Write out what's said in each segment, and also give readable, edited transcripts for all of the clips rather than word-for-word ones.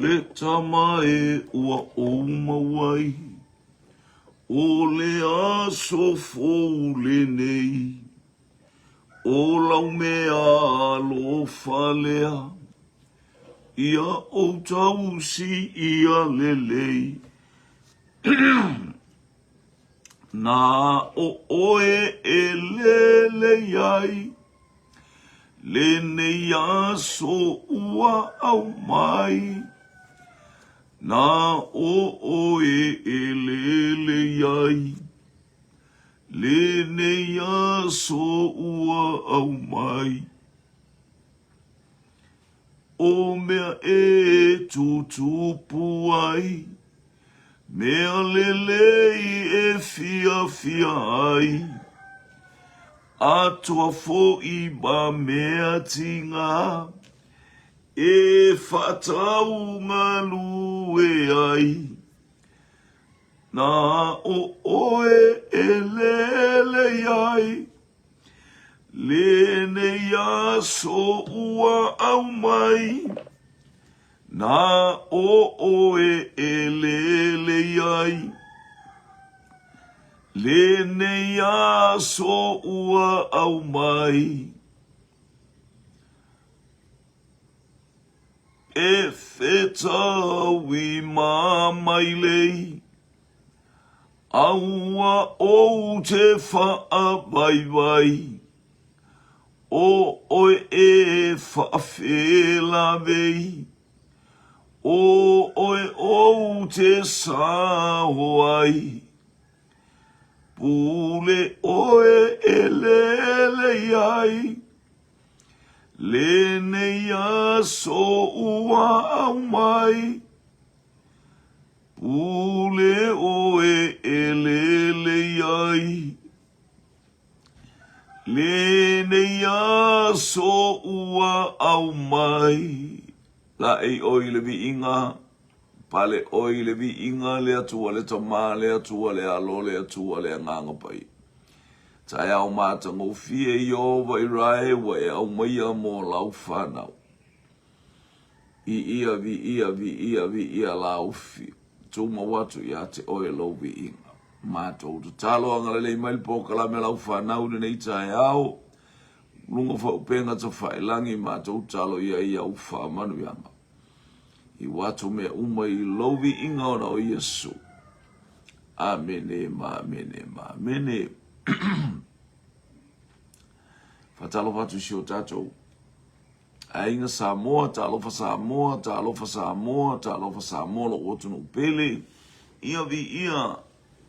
Le tama e ua ou maua ai, O le aso fou lenei, O lau mea alofa lea, Ia ou tausi ia lelei. Na o oe e lelei ai, Lenei aso ua aumai, Na o oe e lelei ai, Lenei aso ua aumai. O mea e tutupu ai, Mea lelei e fiafia ai, Atoa foi ma mea tiga e faatau galue ai. Na o oe e lelei ai, Lenei aso ua aumai, Na o oe e lelei ai, Lenei aso ua aumai. E fetaui ma mailei, Aua ou te faavaivaī, O oe e faafelavei, O oe ou te sao ai, Pule oe e lelei ai, Lenei aso ua aumai, Pule oe e lelei ai, Lenei aso ua aumai. Laʻei ʻoe i le viiga, pale ʻoe i le viiga, le Atua le Tama, le Atua le Alo, le Atua le Agaga Paia. Taeao matagofie Ieova i rae ua e aumaia mo lau fanau. Viia, viia, viia, viia laufi. Tumau atu ia te oe lou viiga. Matou tatalo agalelei mai le polokalame a lau fanau i lenei taeao. Luga faaupega tafailagi matou tatalo i ai au faamanuiaga. Iu atu mea uma i lou viiga ona o Iesu. Amene ma amene ma amene. Faatalofa atu i si o tatou Aiga Samoa, talofa Samoa, talofa Samoa, talofa Samoa lou atunuu pele. Ia viia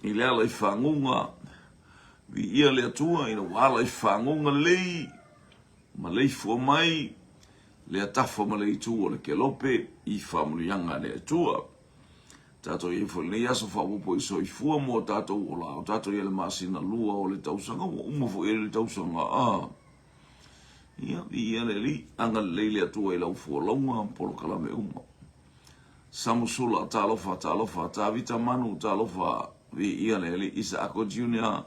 i le ala i faguga, viia le Atua ina ua ala i faguga lelei ma leifua mai le atafa ma le itu o le kelope i faamanuiaga a le Atua. Tatou i ai foi lenei aso faaopoopo i soifua mo tatou ola, o tatou i ai le masina lua o le tausaga, ua uma foi ai le tausaga a. Ia, viia le Alii, agalelei le Atua i lau fualauga, polokalame uma. Samusula, talofa, talofa, Tavita Manu, talofa, viia le Alii, Isaako Junior,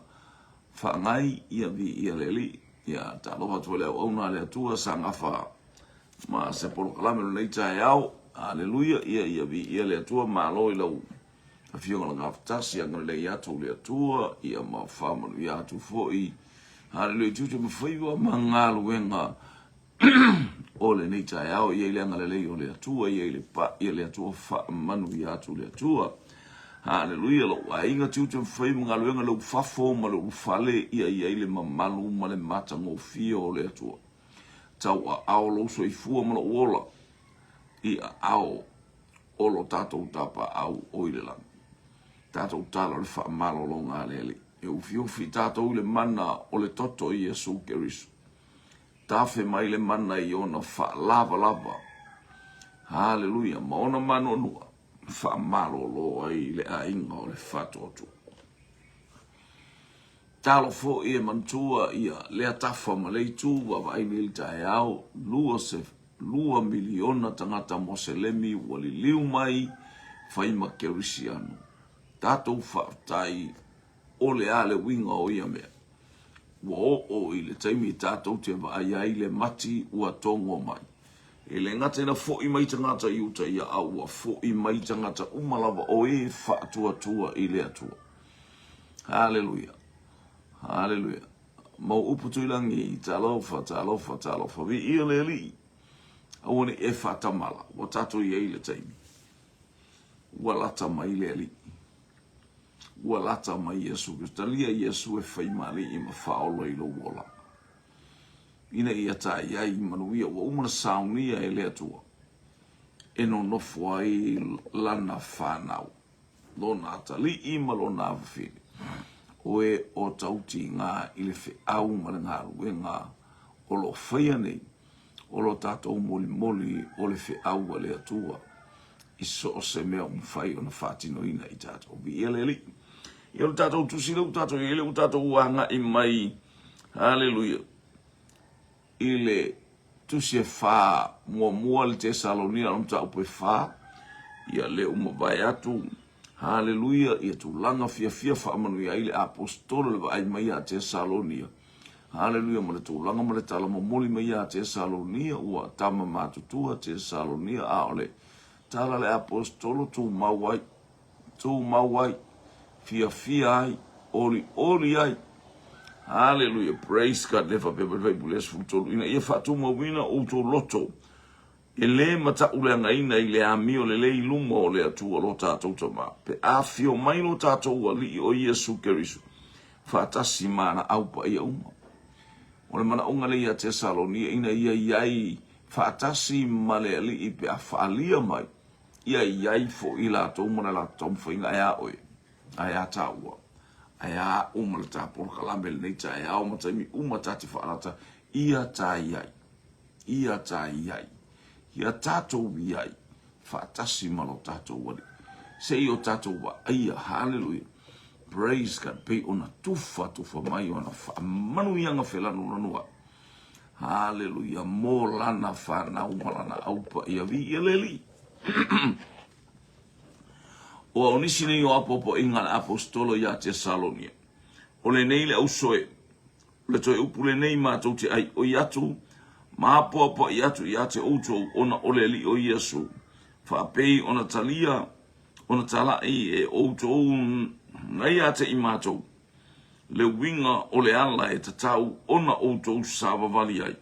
Fagai, ia viia le Alii. Ia, talofa atu i le auauna a le Atua, Sagafa, ma se polokalame o lenei taeao. Aleluia, ia, ia viia le Atua, malo i lau Afioga le Gafatasi, agalelei atu le Atua, ia ma faamanuia atu foi. Haleluia, tiute ma faiva ma galuega o lenei taeao, ia i le agalelei o le Atua, ia i le pa, ia le Atua faamanuia atu le Atua. Haleluia, lou aiga tiute ma faiva ma galuega lou fafo ma lou fale, ia i ai le mamalu ma le matagofie o le Atua. Tau aao lou soifua ma lou ola, i aao o lo tatou tapaau o i le lagi. Tatou tala o le faamalologa a le Alii. E ufiufi tatou i le mana o le toto i Iesu Keriso. Tafe mai le mana i ona faalavalava. Haleluia! Ma ona manuanua faamalolo ai le aiga o le faatuatua. Talo foi e manatua ia lea tafa ma lea itu vaavaai nei i le taeao, 2 miliona tagata Moselemi ua liliu mai fai ma Kerisiano. Tatou faafetai o le a le uiga o ia mea. Ua oo i le taimi tatou te vaai ai le mati ua togo mai. E le gata ina foʻi mai tagata i uta ia, a ua foʻi mai tagata uma lava o e faatuatua i le Atua. Haleluia. Haleluia. Mau upu Tuilagi, talofa, talofa, talofa. Viia le Alii. Aua ne i e faatamala, ua tatou i ai le taimi. Ua lata mai le Alii. Ua lata mai Iesu Kristo. Talia Iesu e fai ma Alii ma faaola i lou ola. Ina ia ta i ai manuia ua uma ona saunia e le Atua e nonofo ai lana fanau, lona atalii ma lona afafine. O e o tautiga i le feau ma le galuega o lo o faia nei, o lo tatou molimoli o le feau a le Atua i so o se mea ua mafai ona faatinoina i tatou. Viia le Alii. Ia o le tatou tusi lea ua tatou i ai, lea ua tatou agai mai, haleluia, i le tusi e fa muamua le Tesalonia o le mataupu e fa, ia lea ua mavae atu, haleluia, ia tulaga fiafia faamanuia ai le aposetolo le vaai mai ia Tesalonia. Haleluia ma le tulaga ma le tala momoli mai ia Tesalonia ua tama matutua Tesalonia a o le tala le aposetolo tumau ai tumau ai fiafia ai olioli ai. Haleluia praise God le faapea mai le Faipule 13 ina ia faatumauina outou loto E lē matauleagaina i le amio lelei i luma o le Atua lo tatou Tama, pe afio mai lo tatou Alii o Iesu Keriso, faatasi ma ana au paia uma. O le manaoga lea ia Tesalonia ina ia i ai faatasi ma le Alii pe a faaalia mai, ia i ai foi latou ma le latou taumafaiga. Ae a oe? Ae a tāua? Ae a aʻu ma le ta polokalame lenei taeao ma taimi uma ta te faalata ia ta i ai. Ia ta i ai, ia tatou i ai, faatasi ma lo tatou Alii. Se i o tatou vaaia, haleluia, praise God, pei ona tufa tufa mai ona faamanuiaga felanulanu ai. Haleluia, mo lana fanau ma lana au paia, viia le Alii. O au nisi nei o apoapoaiga a le aposetolo ia Tesalonia. O lenei le ausoe, O le toe upu lenei matou te aioi atu ma apoapoai atu ia te outou ona o le Alii o Iesu, faapei ona talia, ona talai e outou nai ia te i matou, le uiga o le ala e tatau ona outou savavali ai,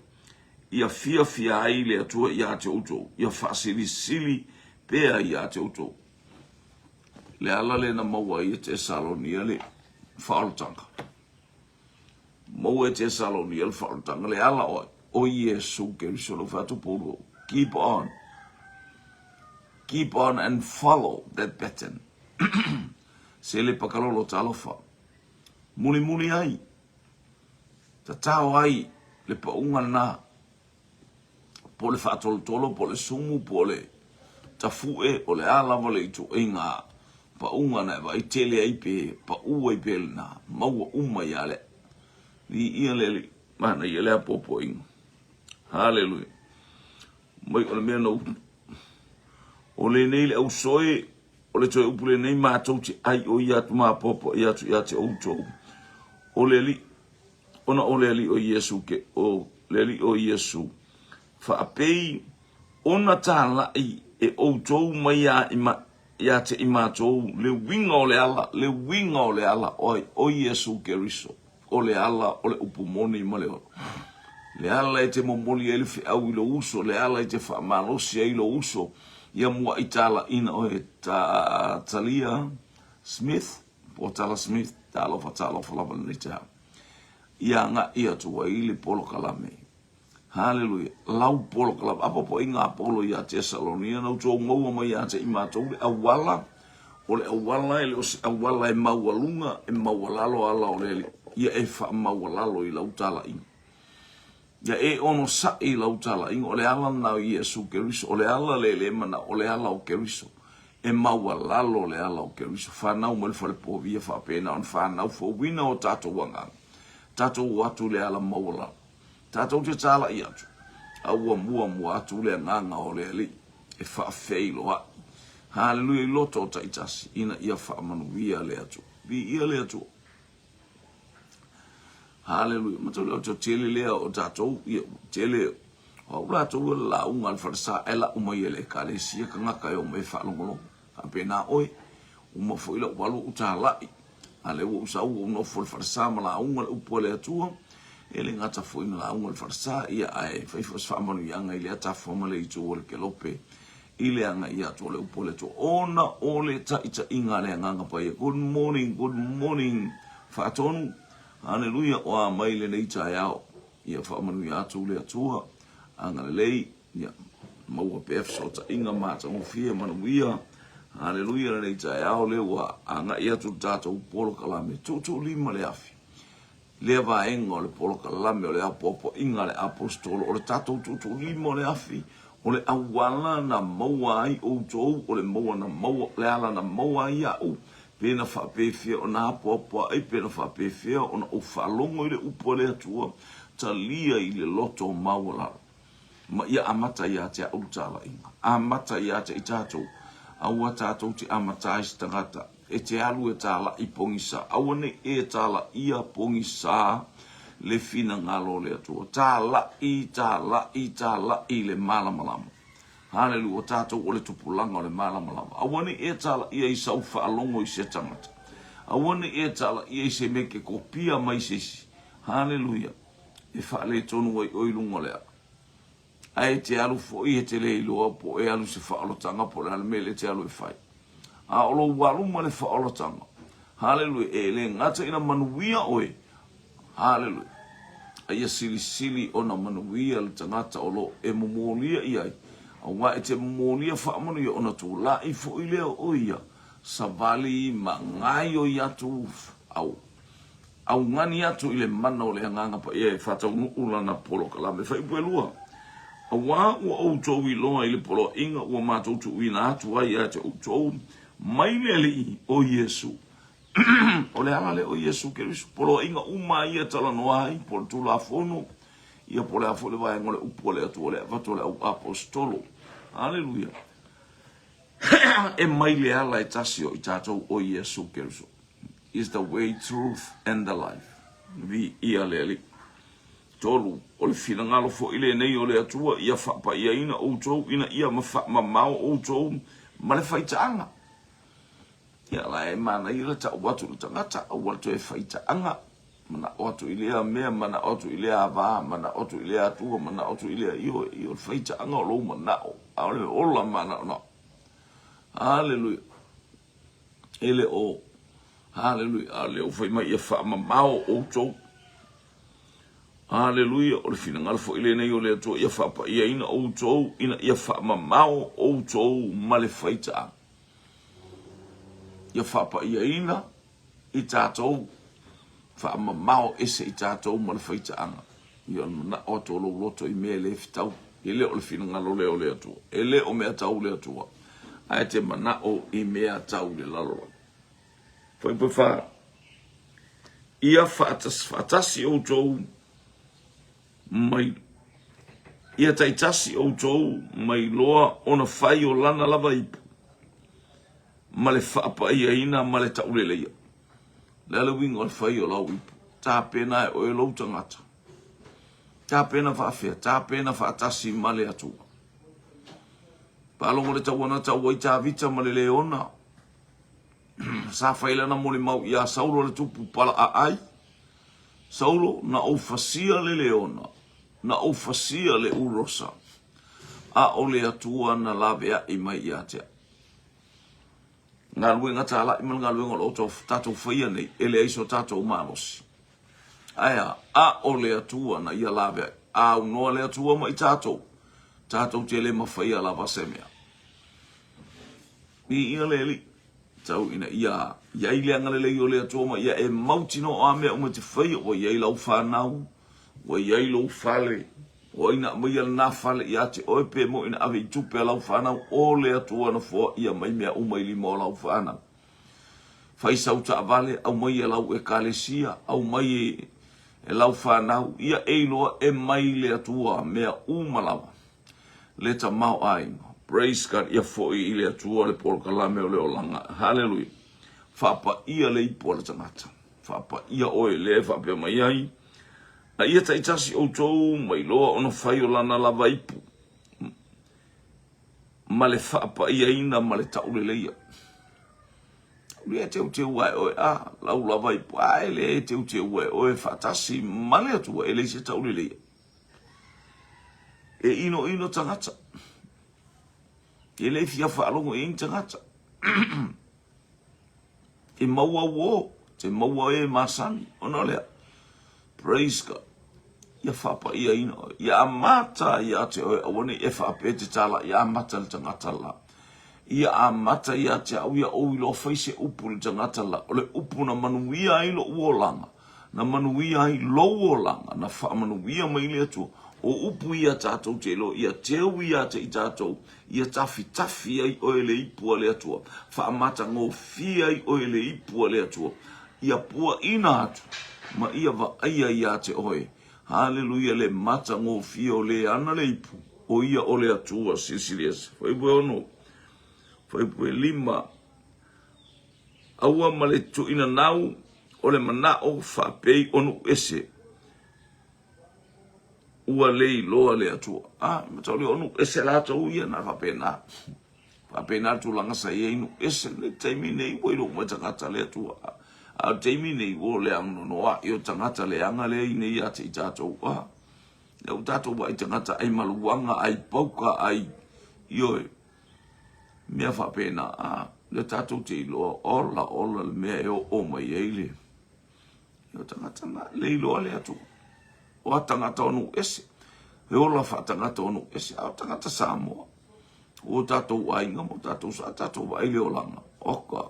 ia fiafia ai le Atua ia te outou, ia faasilisili pea ia te outou. Le ala lea na maua ai e Tesalonia le faaolataga. Maua e Tesalonia le faaolataga, le ala o ai? O Iesu Keriso, lou fai atu Paulo, keep on. Keep on and follow that pattern. Se le pakalolo talofa. Mulimuli ai. Tatao ai le pauga lena. Po o le faatolotolo, po o le sumu, po o le tafuʻe, o le a lava le ituaiga paʻuga na e vaai tele ai pe paʻu ai pea lena, maua uma ia le Viia le Alii, manaia le apoapoaiga. Haleluia. Mai o le mea na upu. O lenei le ausoe, o le toe upu lenei matou te aioi atu ma apoapoai atu ia te outou. O le Alii, ona o le Alii o Iesu ke o le Alii o Iesu faapei ona talai e outou mai ia ima ia te i matou le uiga o le ala le uiga o le ala o ai o Iesu Keriso o le ala o le upu moni ma le ola le ala e te momoli ai le feau i lou uso le ala e te faamalosi ai lou uso ia muaʻi talaʻina oe ta Talia Smith Po Tala Smith, talofa talofa lava lenei taeao. Ia agai atu ai le polokalame. Haleluia. Lau polokalame. Apoapoaiga a Paulo ia Tesalonia, na outou maua mai ia te i matou le auala, o le auala e le o se auala e maualuga, e maualalo ala o le Alii. Ia e faamaualalo i lau talaiga. Ia e onosai i lau talaiga, o le ala lena o Iesu Keriso, o le ala lea e le manao, o le ala o Keriso. E maualalo le ala o Keriso. Fanau mai le falepovi ia faapena ona fanau fouina o tatou agaga. Tatou o atu i le ala maualalo. Tatou te talai atu, a ua muamua atu le agaga o le Alii e faafeiloai. Haleluia i loto o taitasi ina ia faamanuia le Atua. Viia le Atua. Haleluia. Matau lea o te tele lea o tatou, ia, tele O au latou o le lauga a le falesa ae lau mai e le Ekalesia tagata e omai e faalogologo. Faapena oe, uma foi lau alu ou talai, a lea ua ou sau ua ou nofo i le falesa ma lauga le upu a le Atua, e le gata foi ina lauga i le falesa, ia ae fai foi se faamanuiaga i lea tafa ma le itu o le kelope i le agai atu o le upu a le Atua, ona o le taitaiga a le Agaga Paia. Good morning, good morning, Faatonu. Haleluia, o a mai lenei taeao. Ia faamanuia atu le Atua, agalelei, ia maua pea fesootaiga matagofie manuia. Haleluia lenei taeao lea ua agai atu le tatou polokalame tuutuulima le afi. Lea vaega o le polokalame o le apoapoaiga a le Aposetolo o le tatou tuutuulima o le afi, o le auala na maua ai outou, o le maua na maua, le ala na maua ai au, pe na faapefea ona apoapoai, pe na faapefea ona ou faalogo i le upu a le Atua, talia i le loto maualalo. Ma ia amata ia te au le talaiga. Amata ia te i tatou. Aua tatou te amata ai se tagata e te alu e talai pogisa. Aua nei e talaia pogisa le finagalo o le Atua. Talai, talai, talai le malamalama. Haleluia, o tatou o le tupulaga o le malamalama. Aua nei e talaia i sau faalogo i se tagata. Aua nei e talaia i se mea e te kopia mai se isi. Haleluia. E faaletonu ai oe i luga o le ala. Ae e te alu foi e te le iloa po o e alu i se faaolataga po o le a le mea lea e te alu e fai. A o lou alu ma le faaolataga, haleluia, e le gata ina manuia oe, haleluia, a ia silisili ona manuia le tagata o lo o e momolia i ai, aua e te momolia faamanuia ona tulai foi lea o ia savali ma gaoioi atu au augani atu i le mana o le Agaga Paia e faataunuu lana polokalame. Fuaiupu e 2, Aua ua outou iloa i le poloaiga ua matou tuuina atu ai ia te outou mai le Alii o Iesu. O le ala lea o Iesu Keriso, poloaiga uma ia e talanoa ai, po o le Tulafono, ia po o le a foi le vaega o le upu a le Atua, le avatu a le au aposetolo. Aleluia. E mai le ala e tasi o i tatou o Iesu Keriso. Is the way, truth and the life. Viia le Alii. 3, O le finagalo foi lenei o le Atua ia faapaiaina outou ina ia faamamao outou ma le faitaaga. Ia la e manaia le tau atu i le tagata, aua le toe faitaaga, manao atu i lea mea, manao atu i lea ava, manao atu i lea atua, manao atu i lea, ioe, o le faitaaga o lou manao, aole ola manaonao. Haleluia. E le o, haleluia, a lea ua fai mai ia faamamao outou. Haleluia, o le finagalo foi lenei o le Atua ia faapaiaina outou ina ia faamamao outou ma le faitaaga. Ia faapaiaina i tatou, faamamao ese i tatou ma le faitaaga. Ia o le manao atu o lou loto i mea e le fetau. E le o le finagalo lea o le Atua. E le o mea tau le Atua, ae te manao i mea tau le lalolagi. Fuaiupu 4, Ia faatasi outou mai ia taitasi outou mai loa ona fai o lana lava ipu ma le faapaiaina ma le tauleleia. O le a le uiga o le fai o lau ipu? Tapena e oe lou tagata. Tapena faafea? Tapena faatasi ma le Atua. Faalogo le taua na tau ai Tavita ma le Leona. Sa fai lana molimau iā Saulo le tupu palaaai. Saulo, na ou fasia le leona, na ou fasia le urosa, a o le Atua na laveai mai ia te au. Galuega talai ma le galuega o lo o tatou faia nei, e leai so tatou malosi. Ae a? A o le Atua na ia laveai. A aunoa le Atua ma i tatou, tatou te le mafaia lava se mea. Viia le Alii, tau ina ia i ai le agalelei o le Atua ma ia e mautinoa a mea uma e te faia, ua i ai lau fanau, ua i ai lou fale, o ai na aumaia lena fale ia te oe pe moi na ave i tupe a lau fanau, o le Atua na foaia mai mea uma i lima o lau fanau. Fai sau taavale, aumai e lau ekalesia, aumai e lau fanau, ia e iloa e mai le Atua mea uma lava. Le tamaoaiga. Praise God, ia foi i le Atua le polokalame o le olaga. Haleluia. Faapaia le ipu a le tagata. Faapaia oe lea e faapea mai ai. A ia taitasi outou ma iloa ona fai o lana lava ipu ma le faapaiaina ma le tauleleia. Ua teuteua e oe a lau lava ipu a e le teuteua e oe faatasi ma le Atua e leai se tauleleia. E inoino tagata. E le fia faalogo i ai ni tagata. E maua uo, te maua e masani. Ona o lea, praise God. Ia faapaiaina oe. Ia amata ia te oe, aua ne i e faapea te tala, ia amata le tagata la. Ia amata ia te au ia ou iloa fai se upu i le tagata la. O le upu na manuia ai lou olaga, na manuia ai lou olaga, na faamanuia mai le Atua. O upu ia tatou te iloa, ia teu ia te i tatou, ia tafitafi ai oe i le ipu a le Atua, faamatagofie ai oe i le ipu a le Atua, ia puaina atu ma ia vaaia ia te oe. Haleluia, le matagofie o le ana le ipu, o ia o le Atua Silisili Ese. Fuaiupu e 6, fuaiupu e 5, Aua ma le tuuinanau o le manao faapei o nuu ese, ua le iloa le Atua. A, matau lea o nuu ese latou ia na faapena. Faapena le tulaga sa i ai nuu ese le taimi nei ua iloa uma tagata le Atua. A o le taimi nei ua le anoanoai o tagata leaga lea i nei ia te i tatou. A, lea ua tatou vaai tagata ai maluaga, ai pauka, ai, ioe, mea faapena. A, lea tatou te iloa ola ola le mea e oo mai ai le o tagata na le iloa le Atua. O a tagata o nuu ese, e ola faatagata o nuu ese, a o tagata Samoa. O tatou aiga ma o tatou sa, tatou vaai le olaga. Oka,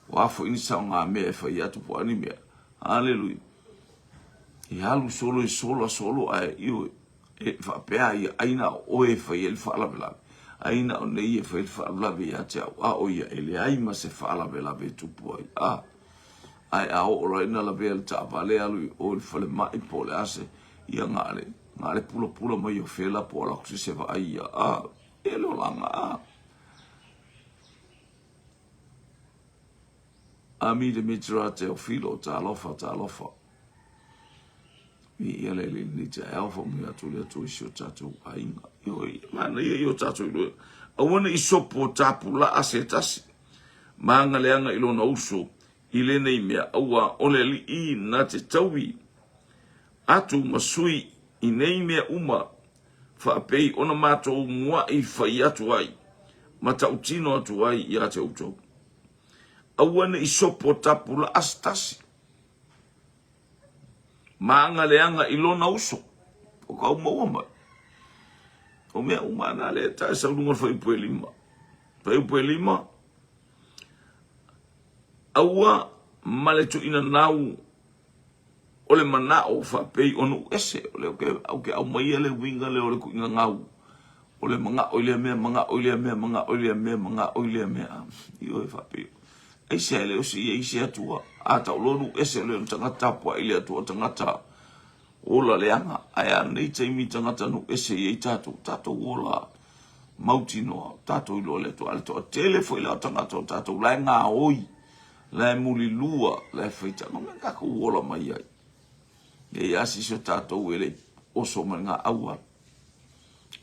o a foi ni saogamea e fai atu po o a ni mea. Haleluia. E alu solo e sola solo ae ioe. E faapea ia ai na o oe e fai ai le faalavelave, ai na o nei e fai le faalavelave ia te au, a o ia e leai ma se faalavelave e tupu ai. A, ae a oo loa ina lavea le taavale alu i o i le falemai po o le a se, ia na le, na le pulapula mai o fela po o alu atu se vaai ia, a, e le olaga, a. Ami Dimitra Teofilo, talofa, talofa. Viia le Alii i lenei taeao, faamanuia atu le Atua i si o tatou aiga. Ioe, ia manaia i o tatou iloa. Aua ne i sopo tapulaa se tasi, ma agaleaga i lona uso i lenei mea, aua o le Alii na te taui atu ma sui i nei mea uma, faapei ona matou muai fai atu ai, ma tautino atu ai ia te outou. Aua ne i sopo tapulaa se tasi, ma agaleaga i lona uso, o ka maua mai. O mea uma ana le ta e sau luga o le fuaiupu e 5. Fuaiupu e 5, aua ma le tuuinanau o le manao faapei o nuu ese. O lea ou te aumaia le uiga lea o le tuuinanau o le manao i lea mea, manao i lea mea, manao i lea mea, manao i lea mea. Ioe faapei. Aisea e le osi i ai se Atua? A tau loa nuu ese o le tagata tapuai i le Atua, o tagata ola leaga. Ae a nei taimi tagata nuu ese i ai tatou, tatou ola mautinoa, tatou iloa le Atua. A le toatele foi la o tagata o tatou la e gaoi, la e mulilua, la e faitaga, mea tatou ola mai ai. E i a sisi o tatou e le oso mai ngā auala.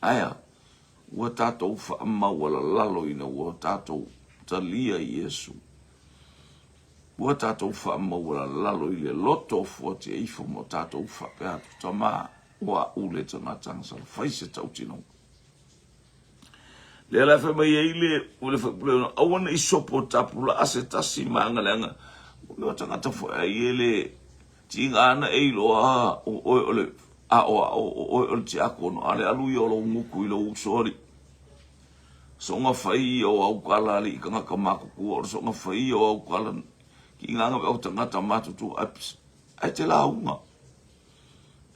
Ae a? Ua tatou faamaualalalo ina ua tatou talia i Iesu. Ua tatou faamaualalalo i le loto fuatia ifo ma tatou faapea atu, Tama, o a'u le tagata na fai se tautinoga. Lea la e fai mai ai le o le faipule ona aua ne i sopo tapulaa se tasi ma agaleaga. O mea o tagata foi ai e le tiga ana e iloa o oe o le aoao o oe o le tiakono a le alu ia o lou gutu i lou uso alii. Soga fai ia o au kala alii tagata matutua o le soga fai ia o au kala tiga ana o tagata matutua ae te lauga.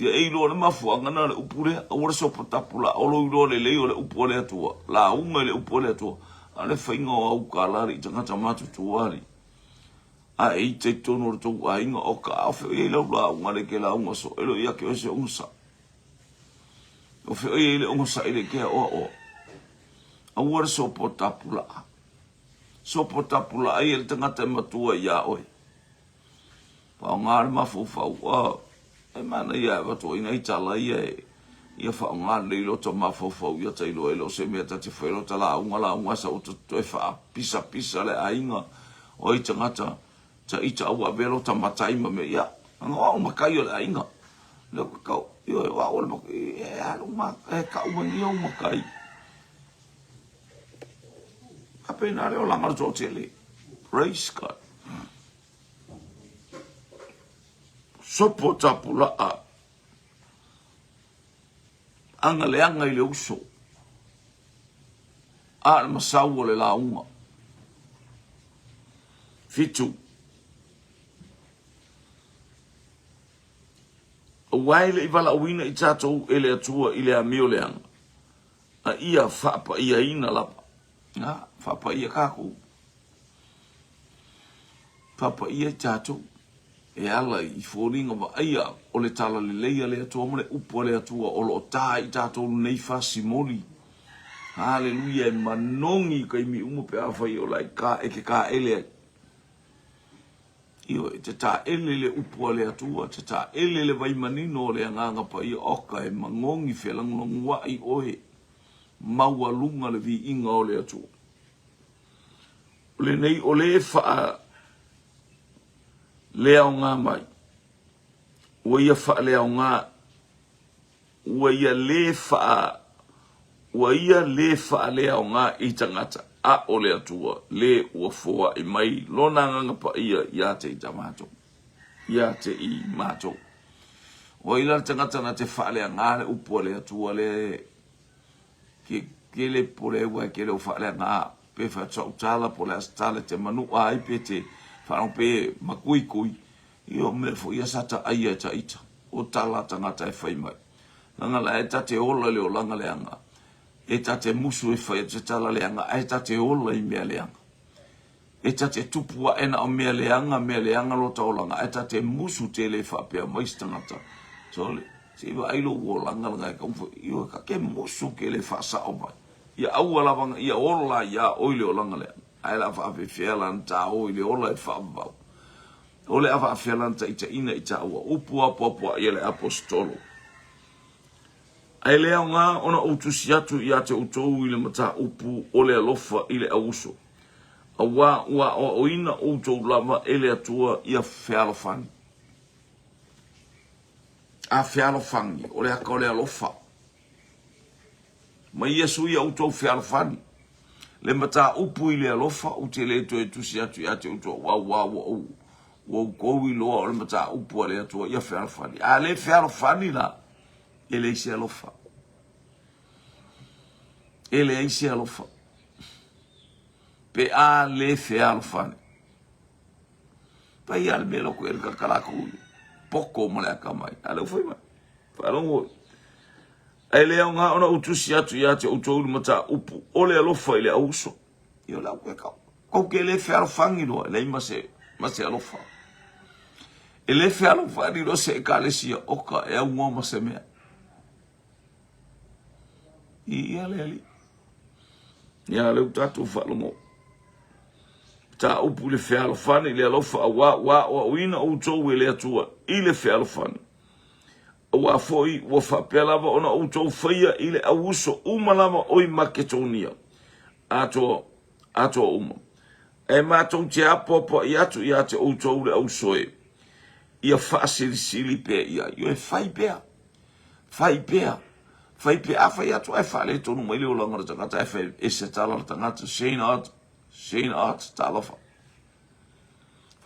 Ia e iloa le mafuaaga na o le upu lea, aua le sopo tapulaa, o lou iloa lelei o le upu a le Atua, lauga i le upu a le Atua, a o le faiga o au kala alii tagata matutua alii. A e ita i totonu o le tou aiga, o ka ofe o i ai lau lauga le ke lauga so e lo ia ke o se ogasai. Ofe o i ai le ogasai le ke aoaoa. Aua le sopo tapulaa. Sopo tapulaa ia le tagata e matua iā oe. Faaaoga le mafaufau. E manaia e avatu ai nai tala ia e ia faaaoga lelei lota mafaufau ia ta iloa e le o se mea ta te fai lota lauga lauga sa ua toe faapisapisa le aiga o ai tagata ta ita aua avea lota matai ma mea ia o au matai o le aiga le kau ioe o au o le matai e alu ma e kau mai ia u matai faapena le olaga o le toatele. Praise God. Sopo tapulaa aga leaga i le uso a le masau o le lauga. 7. Aua e le i valaauina i tatou e le Atua i le amio leaga, a ia faapaiaina lava. Na, faapaia tatou. Faapaia i tatou e ala i foliga vaaia o le talalelei a le Atua ma le upu a le Atua o lo o ta i tatou lenei fasimoli. Haleluia, e manogi i taimi uma pe afai o la e te taele ai. Ioe, e te taele le upu a le Atua, e te taele le vai manino o le Agaga Paia, oka e manogi felagolagoai oe, maualuga le viiga o le Atua. O lenei o le faaleaoga mai, ua ia faaleaoga, ua ia le faa, ua ia le faaleaoga i tagata, a o le Atua le ua foai mai Lona Agaga Paia ia te i matou, ia te i matou. O ai la le tagata na te faaleaga le upu a le Atua lea e Ke kele po le ua e kele o faaleaga pe fa tala po le a se tala te manua ai pe te faalogo pe makuikui ia o mea foi ia sa taaia e taita o tala a tagata e fai mai. Leaga la e ta te ola i le olaga leaga e ta te musu e fai atu se tala leaga ae ta te ola i mea leaga. E ta te tupu ae na o mea leaga, mea leaga lota olaga, ae ta te musu tele e faapea mai se tagata, Sole, se i vaai lou olaga laga e kau foi, ioe, ka ke musu ke le faasao mai. Ia aua lava na ia ola iā oe i le olaga leaga, ae la faafefea la na ta o i le ola e faavavau. O le a faafefea la na taitaiina i tāua upu apoapoai a le Aposetolo. Ae le aoga ona ou tusi atu ia te outou i le mataupu o le alofa i le auuso, auā ua aoaoina outou lava e le Atua ia fealofani. A fealofani, o le aka o le alofa. Ma Iesu ia outou fealofani. Le mataupu i le alofa, ou te le toe tusi atu ia te outou, auā ua ou ua outou iloa o le mataupu a le Atua ia fealofani. A le fealofani la, e leai se alofa. E leai se alofa. Pe a le fealofani. Pai a le mea loko e le kakalaku poko ma le akamai. A le ufai mai. Faalogo. Ae le aoga ona ou tusi atu ia te outou i le mataupu o le alofa i le auuso. Ia o le au koe kau. Kou ke le fealofani loa, e leai ma se, ma se alofa. E le fealofani loa se ekalesia oka e aunoa ma se mea. I ia le Alii. Ia le u tatou faalogo. Mataupu i le fealofani i le alofa auā ua aoaoina outou e le Atua i le fealofani. Auā foi ua faapea lava ona outou faia i le auuso uma lava o i Maketonia atoa atoa uma. Ae matou te apoapoai atu ia te outou le auso e, ia faasilisili pea i ai. Ioe, fai pea, fai pea, fai pea. A fai atu ae faaletonu mai le olaga o le tagata, ae fai ese tala le tagata, Shane Art, Shane Art, talofa.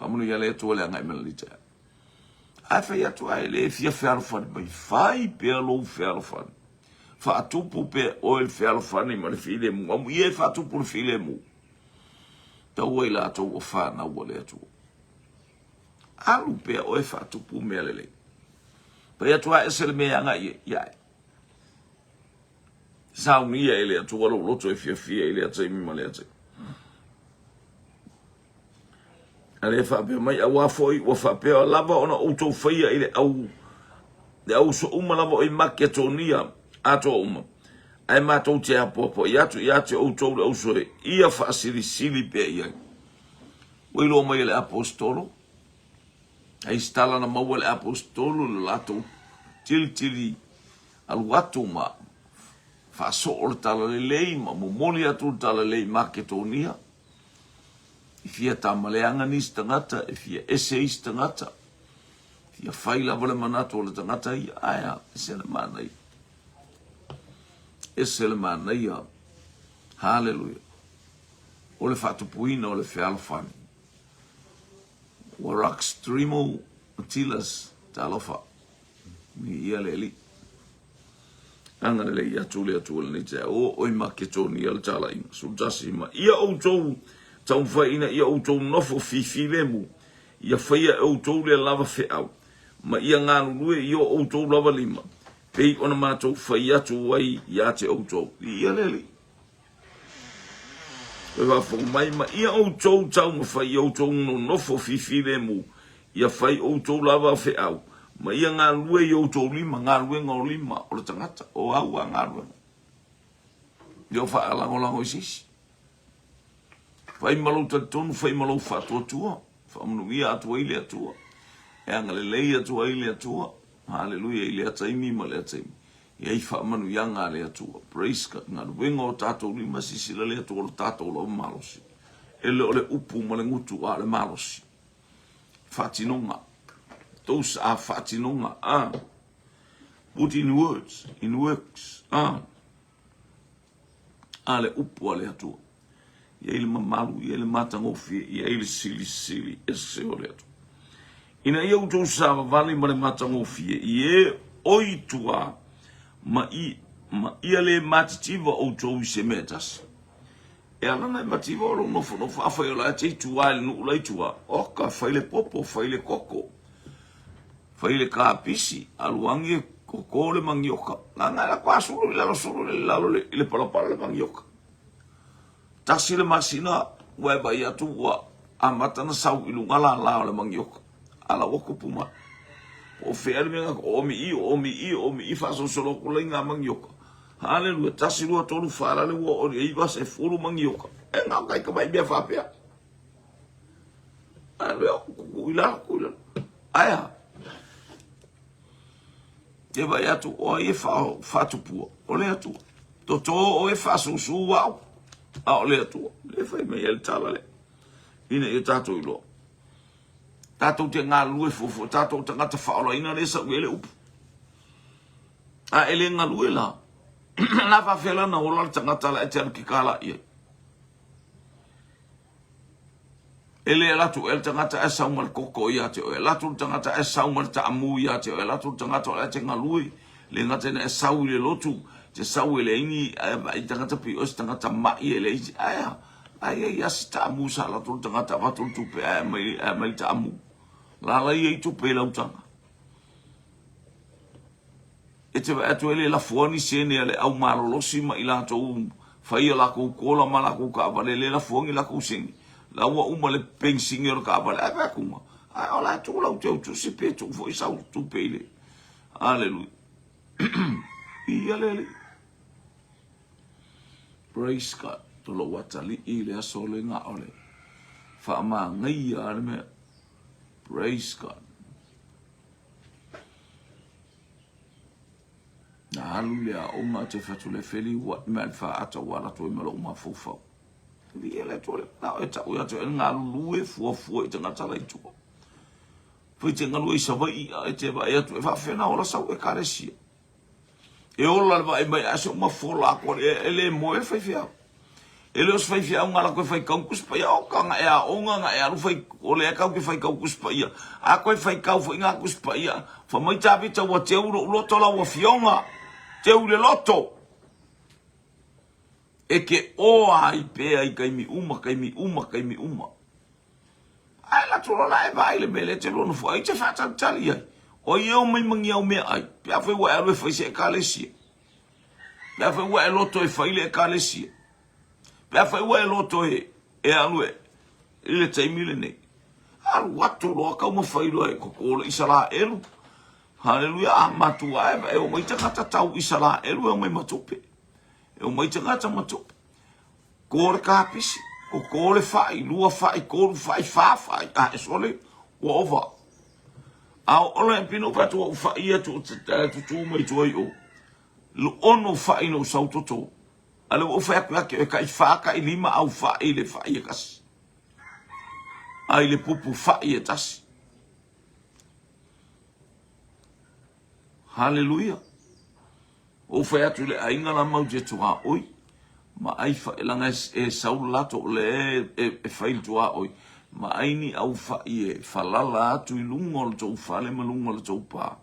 Faamanuia le Atua le agai mai le taeao. Ae fai atu ae le fia fealofani mai, fai pea lou fealofani. Faatupu pea oe le fealofani ma le filemu. Amuia e faatupu le filemu. Taua i latou ua fanau a le Atua. Alu pea oe faatupu mea lelei. Fai atu ae ese le mea e agai ai, ia ae. Saunia e le Atua lou loto e fiafia i lea taimi ma lea taimi. A le faapea mai, auā foi ua faapea lava ona outou faia i le au le auso uma lava o i Maketonia atoa uma, ae matou te apoapoai atu ia te outou le auso e ia faasilisili pea i ai. Ua iloa mai e le Aposetolo. Ai se tala na maua e le Aposetolo i lo latou tilitili alu atu ma faasoo le talalelei ma momoli atu le talalelei i Maketonia. E fia tamaleaga nisi tagata, e fia ese isi tagata, e fia fai lava le manatu o le tagata ia. Ae a, ese le manaia. Ese le manaia. Haleluia. O le faatupuina o le fealofani. Ua Rockstrimo Matilas, talofa. Viia le Alii. Agalelei atu le Atua i lenei taeao. O oi Maketonia le talaiga. 11 ma ia outou taumafai ina ia outou nofo fifilemu, ia faia e outou le lava feau, ma ia galulue i o outou lava lima, pei ona matou fai atu ai ia te outou. Viia le Alii. Toe faafofoga mai, ma ia outou taumafai ia outou nonofo fifilemu, ia fai outou lava feau, ma ia galulue i outou lima, galuega o lima o le tagata, o au a galuega. Ia o faalagolago i se isi. Fai ma lou talitonu, fai ma lou faatuatua, faamanuia atu ai le Atua, e agalelei atu ai le Atua. Haleluia i lea taimi ma lea taimi. E ai faamanuiaga a le Atua. Praise God. Galuega o tatou lima, sisila le Atua o le tatou lava malosi. E le o le upu ma le gutu, a o le malosi. Faatinoga. Those are faatinoga. Ah. Put in words, in works. Ah. A le upu a le Atua. I ai le mamalu, i ai le matagofie, i ai le silisili ese o le Atua. Ina ia outou savavali ma le matagofie i e o i tua ma, i, ma ia le matitiva outou i se mea e tasi. E ala na e mativa o lou nofonofo, afai o la e te i tua i le nuu la i tua, oka, fai le popo, fai le koko, fai le kapisi, alu agi e koko le manioka. Gagae la kwa sulu i lalo sulu i lalo i le palapala le manioka. Tasi le masina ua e vaai atu ua amata na sau i luga lala o le manioka. A la ua kupu mai. Po o fea le mea o omi i, o omi i, o omi i, faasolosolo atu lai ngā manioka. Haleluia, tasi, lua, tolu, wha, lale ua o le iwa, sefulu manioka. E ngā kai ka mai mea whapea. Haleluia, kuku i lalo, kuku i lalo. Aia, Te vaai atu o ai e faatupua, o le Atua. Toto o e faasusu au, a o le Atua. Le fai mai ai le tala lea, ina ia tatou iloa. Tatou te galulue fuafua, tatou tagata faaolaina lea sau i ai le upu. A e le galue la, la faafefea la na ola le tagata la e te alu ki kālā i ai. E le alu atu ea le tagata ae sau ma le koko ia te oe. E alu atu le tagata ae sau ma le taamu ia te oe. E alu atu le tagata o la e te galue, le gata ina e sau i le lotu, te sau e leai ni ai tagata pei oe se tagata mai e leai se, ae a, la e i ai lava si taamu sa alu atu le tagata avatu le tupe ae aumai, aumai le taamu. La la i ai tupe i lau taga. E te vaai atu ai le lafoa ni sene a le au malolosi ma i latou fai a lakou kola ma lakou kaavale le lafoa ni lakou sene la ua uma le penisini o le kaavale ae vaai atu ae o la e tuu lau teu tusi pe tuu foi sau tupe i le Aleluia Viia le Alii Praise God o lou atalii i le aso le na o le faamagaia le mea Praise God Na alu i le aoga te fatu le feli ua mea le faata ua ala atu ai ma lou mafaufau. Viia le Atua le manao e tau ia te oe galulue fuafua i tagata la i tua. Fai te galue i Savaii a e te vaai atu e faafefea na ola sau ekalesia. E ola le vaai mai ae se uma fola atu e le moe le faifeau. E le o se faifeau na alu atu e faitau Tusi Paia, oka na e aoga na e alu fai, o lea kau te faitau Tusi Paia. A koe faitau foi na Tusi Paia, fa mai Tavita ua teu lou loto lau afioga, teu le loto. E ke oa ai pea i taimi uma, taimi uma, taimi uma. Ae alu atu loa la e vaai le mea lea e te lua nofo ai, e te faatalitali ai. O ai e omai ma ni au meaai, pe afai ua e alu e fai se ekalesia. Pe afai ua e loto e fai le ekalesia. Pe afai ua e loto e, e alu e, i le taimi lenei. Alu atu loa taumafai loa e koko le Isaraelu. Haleluia, a matua e, e omai tagata tau Isaraelu e omai ma tupe. E omai tagata ma tupe. Ko le kapisi, ko ko le fai, lua fai, kolu fai, fa fai, a e sole, ua ova. A o ola e pino fatu ou fai atu o tutu mai tua i o. Lu ono fai no sau toto. A le o fai aku ake e kai wha kai lima au fai le fai e kasi. Ai le pupu fai e tasi. Hallelujah. Ou fai atu i le aiga la mau te tuaoi ma ai failanga e sau le latou o le e fai le tuaoi ma ai ni au fai e falala atu i luga o le tou fale ma luga o le tou pa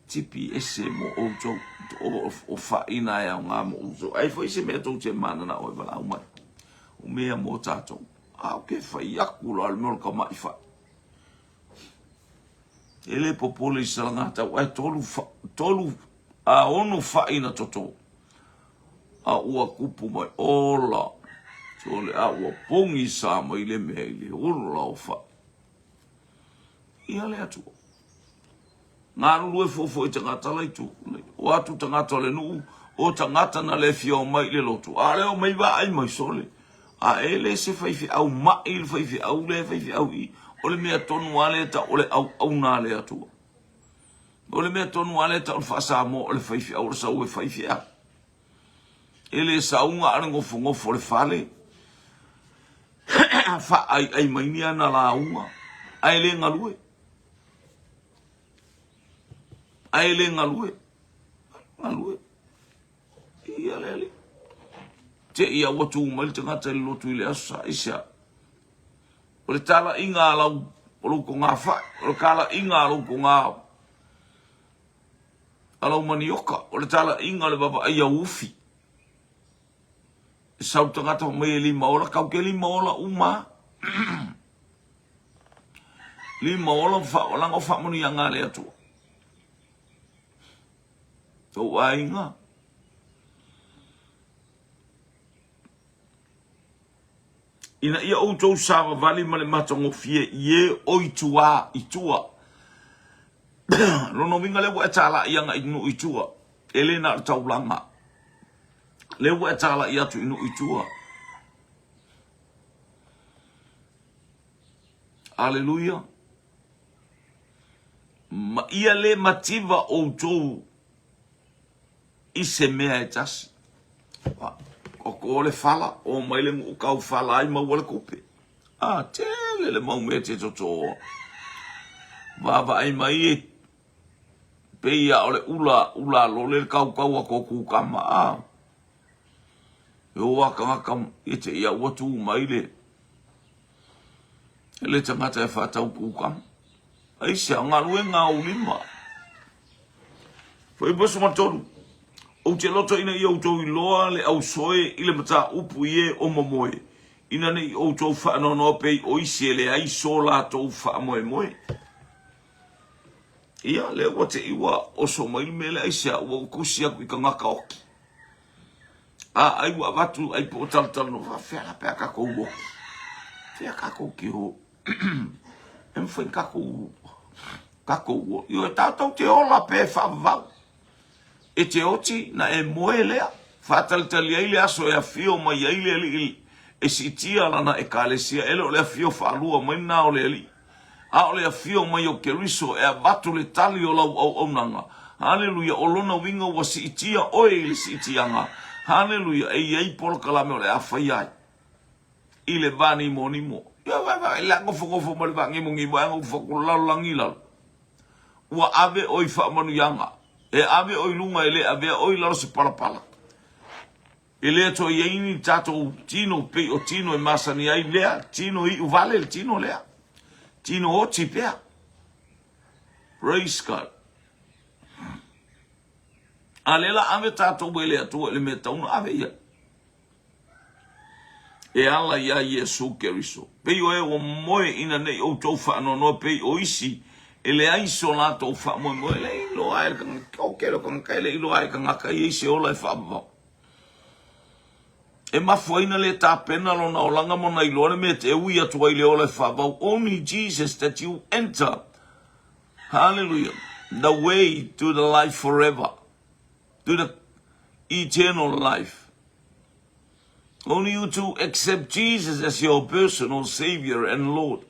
tipi ese mo outou o fai na e aoga mo outou ai foi se mea tou te mananao e valaau mai o mea mo tatou a o ke fai aku la le mea o le kamaʻi fai E le popole i Salagatau ae tolu a ono fai na toto. A ua kupu mai ola. Sole a ua pogi sa mai le mea i le ola o fai. Ia le Atua. Galulue fuafua i tagata la itu. O atu tagata o le nuu, o tagata na le fia o mai i le lotu. A le o mai vaai mai sole. A e le se faifeau maʻi le faifeau lea faifeau i, o le mea tonu lava lea e tau o le auauna a le Atua. O le mea tonu lava lea e tau o le faa-Samoa o le faifeau o le sau e faifeau. E le sauga a le gofogofo'o le fale, faaaiai mai ni ana lauga, ae le galue. Ae le galue. Galue. Ia le alii. Te ia ua tu mai le tagata i le lotu i le aso sa aisea. O le talaiga a lau o lou togafai, o le talaiga a lou toga a lau manioka, o le talaiga o le vavaai au ufi. E sau tagata mai e lima ola, kau ke lima ola uma. Lima ola whaolanga o whaamanuiaga a le Atua. Tou aiga. Ina ia outou savavali ma le matagofie i e o i tua, i tua. Lona uiga lea ua e talai aga i nuu i tua. E le na o le taulaga. Lea ua e talai atu i nuu i tua. Aleluia. Ma ia le mativa outou i se mea e tasi. O ko le fala, o mai le nuu kau fala ai maua le kupe. A, tele le mau mea te totoa. Vaavaai mai e pei a o le ula, ula lole le kaukau a ko kukama. A, e o a kangaka i te ia ua tu mai le le tagata e faatau kukama. Aisea, o galuega a ou lima. Fuaiupu 13. Ou te loto ina ia outou iloa le ausoe i le mataupu i e o momoe, ina ne i outou faanoanoa pei o isi e leai so latou faamoemoe. Ia, lea ua te i ua oso mai le mea lea, aisea, ua ou tusi atu i tagata oki. A, ai ua avatu, ai po o talatalanoa, faafefea la pe a tatou oki? Fea tatou te o? E mafai tatou tatou ioe tatou te ola pe faavavau. E te oti na e moe lea, faatalitali ai le aso e afio mai ai le Alii e siitia lana Ekalesia, e le o le afio faalua mai lena o le Alii, a o le afio mai o Keriso e avatu le tali o lau auaunaga. Haleluia, o lona uiga ua siitia oe i le siitiaga. Haleluia, e i ai polokalame o le a faia ai. I le va nimonimo. Ia vai vai le nofonofo ma le va nimonimo ae nofo atu lalolagi i lalo. Ua ave oe i faamanuiaga. E ave oe i luga e le avea oe i lalo se palapala. E le toe i ai ni tatou tino pei o tino e masani ai lea tino iu vale le tino lea. Tino oti pea. Praise God. A lea la ave tatou e le Atua i le mea tatau ona ave i ai. E ala iā Iesū Keriso. Pei o e ua moe ina ne i outou faanoanoa pei o isi e leai so latou faamoemoe, e le iloa ai le tagata, o kelo tagata e le iloa ai tagata ia i se ola e faavavau. E mafuaina le tapena lona olaga ma ona iloa le mea te ui atu ai le ola e faavavau. Only Jesus that you enter, hallelujah, the way to the life forever, to the eternal life. Only you to accept Jesus as your personal Savior and Lord.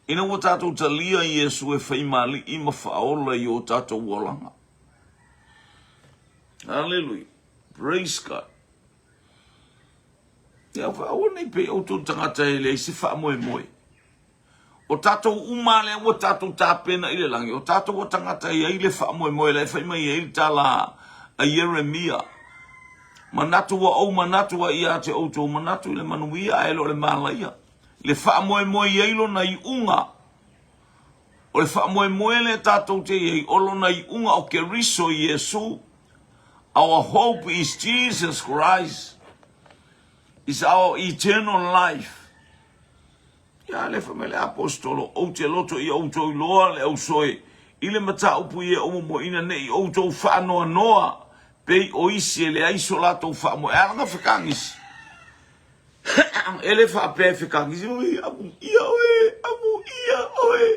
Ina ua tatou talia Iesu e fai ma Alii ma Faaola i o tatou olaga. Hallelujah. Praise God. Ia aua nei pei outou tagata e leai se faamoemoe. O tatou uma lea ua tatou tapena i le lagi, o tatou o tagata e i ai le faamoemoe la e fai mai ai le tala a Ieremia. Manatu ua ou manatu ai ia te outou, manatu i le manuia ae le o le malaia. Le faamoemoe i ai lona iuga. O le faamoemoe lea tatou te i ai, o lona iuga o Keriso Iesu. Our hope is Jesus Christ. Is our eternal life. Ia le fai mai le Aposetolo, Ou te loto ia outou iloa le ausoe i le mataupu i e omomoeina ne i outou faanoanoa pei o isi e leai so latou faamoe. E ala na fekagisi. E le faapea e fekagisi, oi, amuia oe, amuia oe,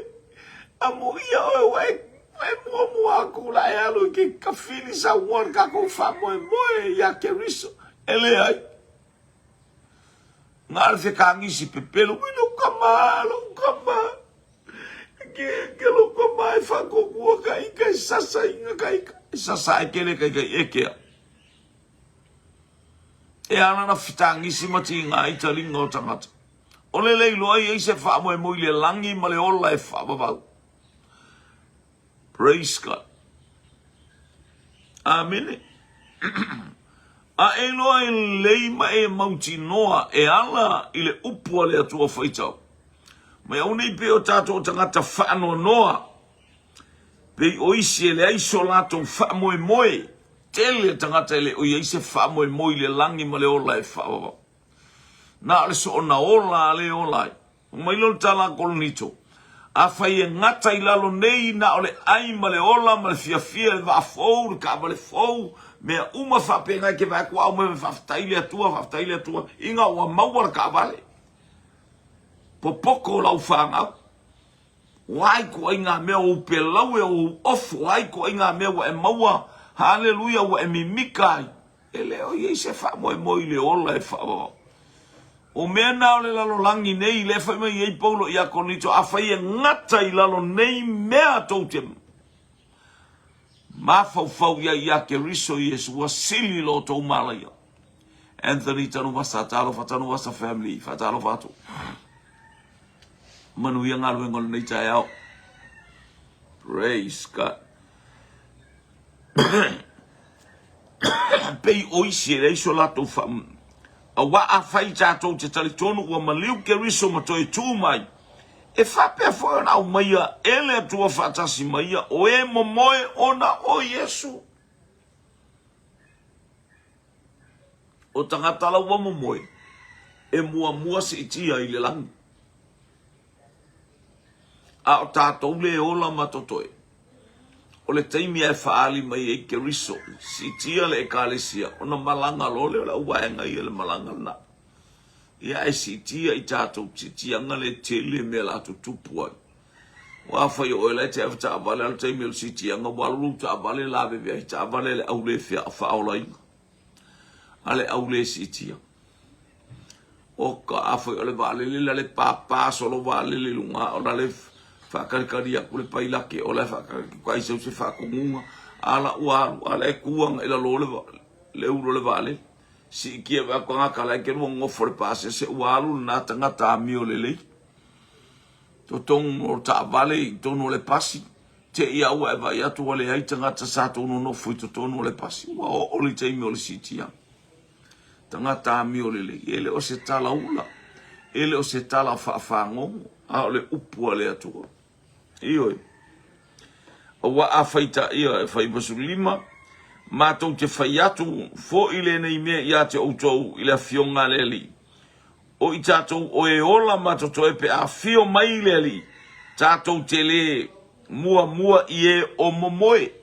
amuia oe, ua e, ua e muamua aku la e alu i ke kafili saua le kakou faamoemoe ia Keriso. E leai. Na o le fekagisi pepelo, ui lou kama, lou kama. Ke, ke lou kama e whakokua ka ika e sasa inga ka ika. E sasa e kele kai kai e kea. E ana na fitagisi ma ti ngā i taringa o tangata. O le lei loa i ei se whaamoe mo i le langi ma le ola e whaavavau. Praise God. Amene. A e loa e lelei ma e mautinoa e ala i le upu a le Atua faitau. Mai au nei pei o tatou tagata faanoanoa, pei o isi e leai so latou faamoemoe, tele tagata e le o i ai se faamoemoe i le lagi ma le ola e faavavau. Na o le soona ola a le ola ai. Mai lea o le tala a Korinito, Afai e gata i lalo nei na o le ai ma le ola ma le fiafia, le vaa fou, le taavale fou, mea uma faapena e te vaai atu au mea faafetai le Atua, faafetai le Atua, ina ua maua le taavale. Popoto lau fanau. Ua ai ituaiga mea ua ou pelaue, ua ou ofo, ua ai ituaiga mea ua e maua, haleluia, ua e mimika ai. E le o i ai se faamoemoe i le ola e faaauau. O mea na o le lalolagi nei, lea fai mai ai Paulo ia Korinito, afai e gata i lalo nei mea tou te mafaufau i ai ia Keriso Iesu, ua sili lo outou malaia. Anthony Tanuvasa, talofa Tanuvasa family, faatalofa atu. Manuia galuega o lenei taeao. Praise God. Pei o isi e leai so latou faa... Auā afai tatou te talitonu ua maliu Keriso ma toe tu mai, e faapea foi ona aumaia e le Atua faatasi ma ia o e momoe ona o Iesu. O tagata la ua momoe, e muamua siitia i le lagi. A o tatou le ola ma totoe, o le taimi e faaali mai ai Keriso, siitia le Ekalesia, ona malaga loa lea o le auvaega ia le malaga lena. Ia ae siitia i tatou siitiaga le tele mea la tutupu ai. Ua afai o oe la e te ave taavale, a o le taimi o le siitiaga ua alu lou taavale lavevea i taavale a le au le faaolaina, a le au le siitia. O ka afai o le vaalele la le pāpā solo vaalele i luga o la le faakalikali atu le pailake o la e faakalikali ai sau se faatonuga a la ua alu a la e tu agai lalo le le ulu o le vaalele siitia vae atu tagata la e te lua nofo le pasese ua alu lena tagata amio lelei totonu o taavale i totonu o le pasi te i a ua e vaai atu ua leai tagata sa tou nonofo i totonu o le pasi ua oo le taimi o le siitia. Tagata amio lelei, e le o se tala ula, e le o se tala faafagogo, a o le upu a le Atua. Ioe. Aua a fai ta, ia, e fai 95, matou te fai atu foi lenei mea ia te outou i le afioga a le Alii. O i tatou o e ola ma totoe pe a afio mai le Alii, tatou te le muamua i e o momoe.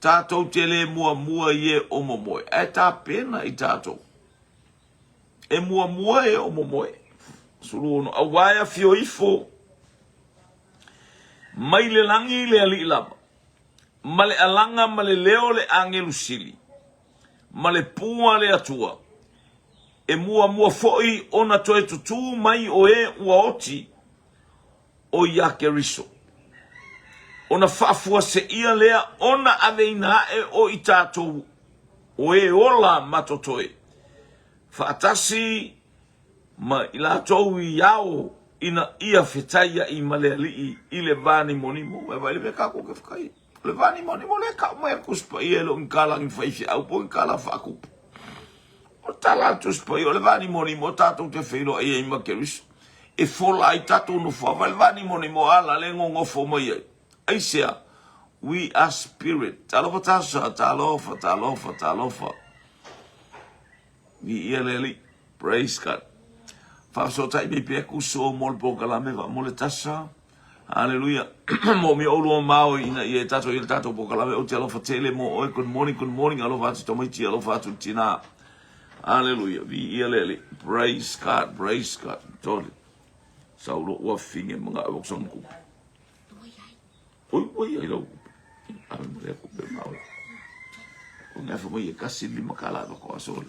Tatou te le muamua i e o momoe, ae tapena i tatou. E muamua e o momoe. 16, Auā e afio ifo mai le lagi le Alii lava, ma le alaga ma le leo o le agelu sili, ma le pū a le Atua, e muamua foi ona toe tutū mai o e ua oti. o ia Keriso. Ona faafuaseia lea ona aveina ae o i tatou o e ola ma totoe, faatasi ma i latou i ao ina ia fetaiai ma le Alii i le vanimonimo. Ua vaai le mea tatou te fetai. O le vanimonimo lea e tau mai e le Tusi Paia e le o ni tala ni faifeau po o ni tala faakupu. O le tala a le Tusi Paia o le vanimonimo tatou te feiloai ai ma Keriso. E fola ai tatou nofoa. Vaai le vanimonimo ala le nonofo mai ai. Aisea? We are spirit. Talofa Tasha, talofa, talofa, talofa. Viia le Alii. Praise God. Faafesootai mai pea kuso mo le polokalame faamole Tasha. Hallelujah. Mo mi oulua mao ina ia e tatou i le tatou polokalame ou te alofa tele mo oe. Good morning, good morning. Alofa atu tamaiti, alofa atu le tina. Hallelujah. Viia le Alii. Praise God, praise God. Tole. Saulo ua finge mga au sa mkupe. Oi, oi, ai lau kupe. Ave mo lea kupe mao. O ngā wha mai e kasi lima kala va ko asole.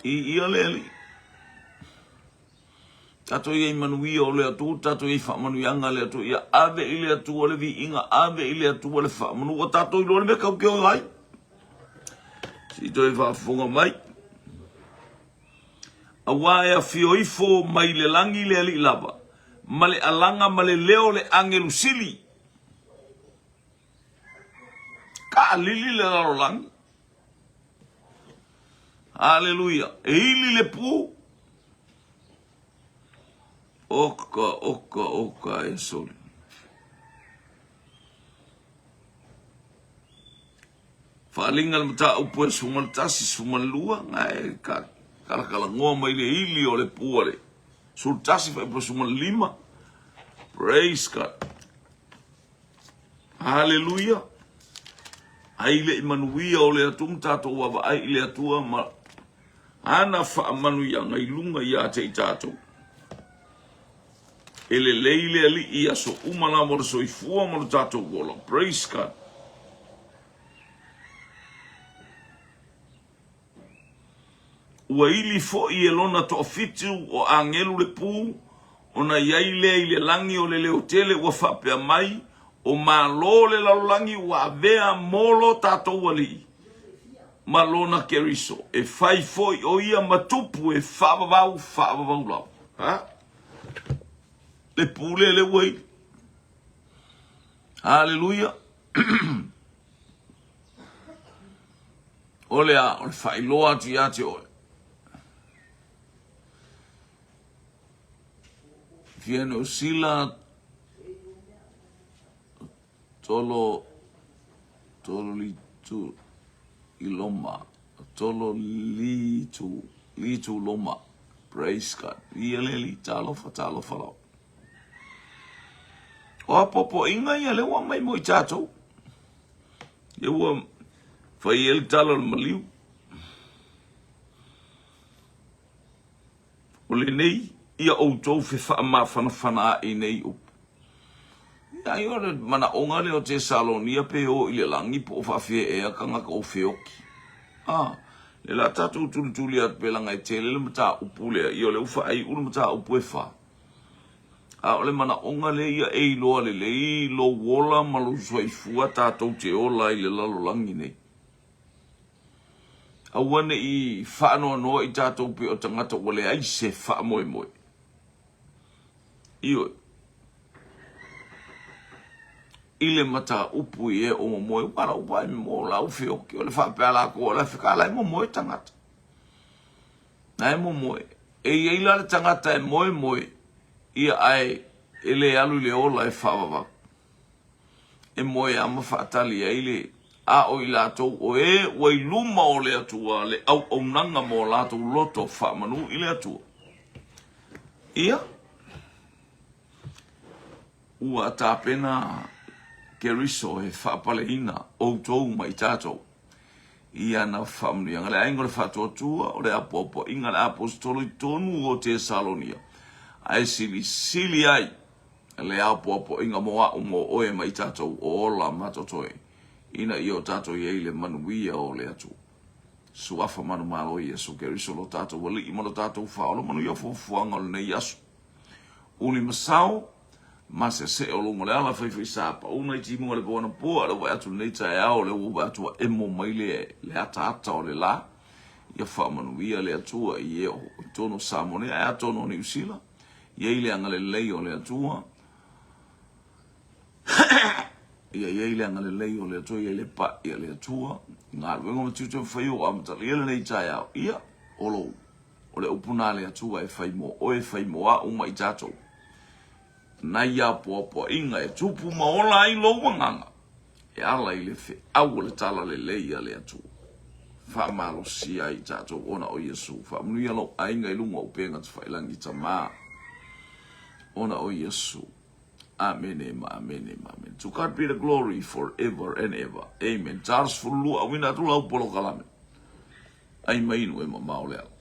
I ia le ali. Tatou i ai manuia o le Atua, tatou i ai faamanuiaga a le Atua, ia ave i le Atua le viiga, ave i le Atua le faamanu, ua tatou iloa le mea kau ke ola ai. Se i toe faafofoga mai. Auā e afio ifo mai le lagi le Alii lava, ma le alaga ma le leo o le agelu sili. Kaalili le lalolagi. Aleluia. E ili le pu. Oka, oka, oka e soli. Faalinga le mataupu e 11, 12, na e ka kalakalagoa mai le ili o le pu a le 11 fuaiupu 15. Praise God. Haleluia! Ai le i manuia o le Atua ma tatou vaavaai i le Atua ma ana faamanuiaga i luga ia te i tatou. E lelei le Alii i aso uma lava o le soifua ma lo tatou ola. Praise God. Ua ili foi e lona toafitu o agelu le pu, ona i ai lea i le lagi o le leo tele ua faapea mai, O Malo le lalolagi ua avea mo lo tatou Alii ma lona Keriso, e fai foi o ia ma tupu e faavavau faavavau lava. Ha? Le pu lea le ua ili. Haleluia. O le a, o le faailoa atu ia te oe. Fia Niu Sila tolo tolo litu i loma tolo litu litu loma praise God ia le li talofa talofa lau o apoapoaiga ia le ua mai mo i tatou Ia ua fai ai le tala o le maliu. O lenei ia outou fefaamafanafana ae i nei upu. Ia ai o le manaoga lea o Tesalonia pe o i le lagi po o faafia ea tagata o feoki. Ah, le la tatou tulituli atu pe laga e tele le mataupu lea, ia o lea ua faaiu le mataupu e fa. A o le manaoga lea ia e iloa lelei lou ola ma lou soifua tatou te ola ai i le lalolagi nei. Aua ne i faanoanoa i tatou pei o tagata ua leai se faamoemoe. Ioe. I le mataupu i e o momoe, ua lau vai mo lau feoki, o le faapea lakou o le afeka la e momoe tagata. Na e momoe. E i ai la le tagata e moemoe, ia ae e le alu i le ola e faavavau. E moe a ma faatali ai le a o i latou o e ua i luma o le Atua le auaunaga mo latou loto faamanu i le Atua. Ia, ua tapena Keriso e faapaleina outou ma i tatou. i ana faamanuiaga. Le aiga o le faatuatua, o le apoapoaiga a le aposetolo i totonu o Tesalonia, ae silisili ai le apoapoaiga mo a'u mo oe ma i tatou o ola ma totoe, ina ia o tatou i ai le manuia o le Atua. Suafa manumalo o Iesu Keriso lo tatou Alii ma lo tatou Faaola manuia fuafuaga o lenei aso. Uli ma sao, ma sese'e o luga o le ala, faifai sa pauna i timuga o le po anapo, a o lea ua vaai atu i lenei taeao, o lea ua vaai atu ua emo mai le, le ataata o le la. Ia faamanuia le Atua i e o i totonu o Samoa nei, ae a totonu o Niu Sila. Ia i le agalelei o le Atua. Ia i ai le agalelei o le Atua, ia i le pa'i a le Atua, i galuega ma tiute ma fai o amatalia lenei taeao. Ia, o lou, o le upu na a le Atua e fai mo oe, e fai mo a'u ma i tatou. Nai apoapoaiga e tupu ma ola ai lou agaga, e ala i le feau o le talalelei a le Atua. Faamalosia ai i tatou ona o Iesu. Faamanuia lou aiga i luga o upega tafailagi Tama ona o Iesu. Amene ma amene ma amene. To God be the glory for ever and ever. Amen. Charles 12 auina atu lau polokalame. Ai mai inu e mamao le ala.